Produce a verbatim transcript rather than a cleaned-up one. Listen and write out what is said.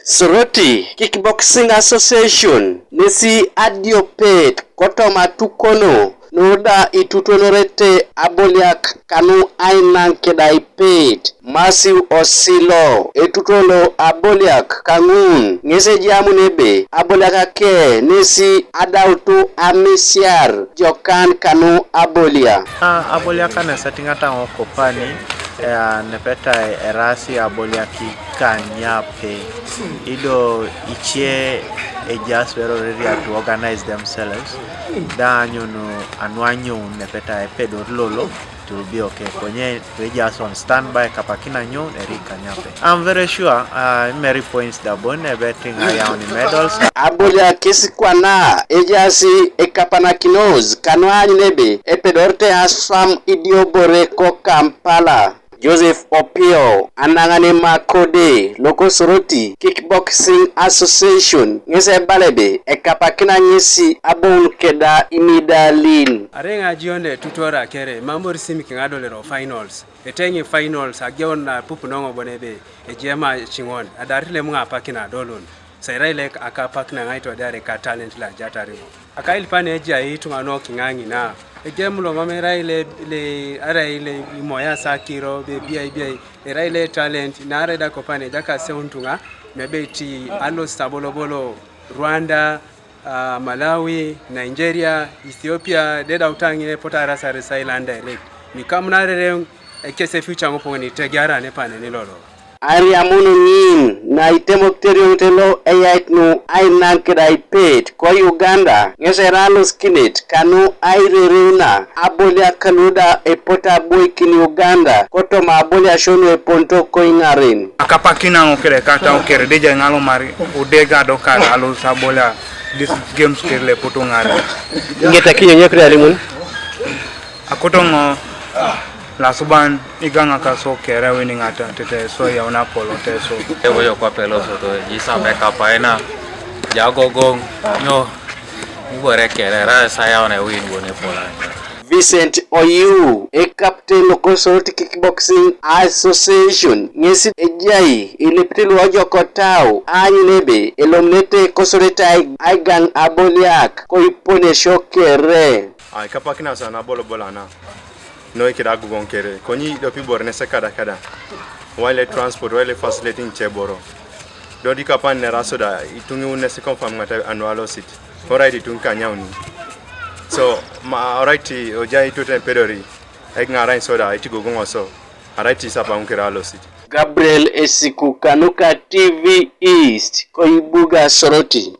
Soroti Kickboxing Association nesi adiopet kotoma atukono nu da itutuonorete aboliak kanu ainaŋ keda aipet. Masiu Osilo etutuono aboliak kaŋun ŋes ejamun ebe aboliak ake nesi adautu amisiar jokan kanu abolia. A, aboliak anesatiŋata ŋo kopani, e, a, nepetai eraasi aboliak ikanyape. Ido ice ejaas were already to organize themselves. Da anyun anu anyun nepetai epedor lolo, it will be okay. Konye we just on standby kapakina nyun eri ikanyape. I'm very sure, uh, many points da bon ebetting around medals. Aboliak kesi kwana ejaas ekapanakinos kanu aanyun ebe epedorete aswam idiobore ko Kampala. Joseph Opio anaŋan Makode loko Soroti Kickboxing Association ŋes ebala ebe ekapakina ŋesi aboun keda imidalin. Areŋ ajione tutora kere mambor simik ŋadolero finals. Eteŋi finals ageun na pup noŋo bon ebe ejema ciŋon adarit lemuŋ apakina adolun. Sairai lek akapak naŋai todiare ka talent la jatariŋo. Akailipan ejai ituŋa nuokiŋa ŋina. Ejem lomam erai le, le, arai le imoya sakiro be biai biai, erai le talent, naarai da kopani ejakaseu ntuŋa, mebeit alos abolobolo Rwanda, ah, Malawi, Nigeria, Ethiopia, dedauta ŋin epotu arasar isailan direct. Nikamunarere ekese future ŋopoŋ nitegiara nepanen lolo. Ariamun ŋin na itemokit erioŋet lo eyait nu ainaŋ keda aipet ko Uganda ŋes erai alosikinet kanu airereuna aboliak kalu da epotu aboikin Uganda kotoma aboliasio nu eponito koiŋaren. Akapakina ŋo kere katau kere deja iŋalomar odega dokar alos abolia dis games kere lepoto ŋaren. Ŋete kinyonyo kere alimun. Akoto ŋo lasuban igaŋaka so kere winiŋata tete so yauna polo teso. Eboyo kwape losoto jisa mekapaina jagogoŋ nyo ibore kere ra sayauna win bone pola. Vincent Oyu ekapten loko Soroti Kickboxing Association ŋesi ejai ilepit luojokotau aanyun ebe elomunete kosorete aigaŋ aboliak koiponesio kere. Ai kapakina sana bolo bolo ana. Noi keda agogoŋ kere. Konyi dopi bor nese kada kada. Waile transport, waile facility nche boro. Dodi kapan nera soda, itungi unese confirm ŋata anu alosit. Orait itungi kanyauni. So, ma, orait ojai ituten pedori. Ek ŋarain soda, iti gogoŋ oso. Arait isapa ŋun kere alosit. Gabriel Esiku kanuka T V East, koibuga Soroti.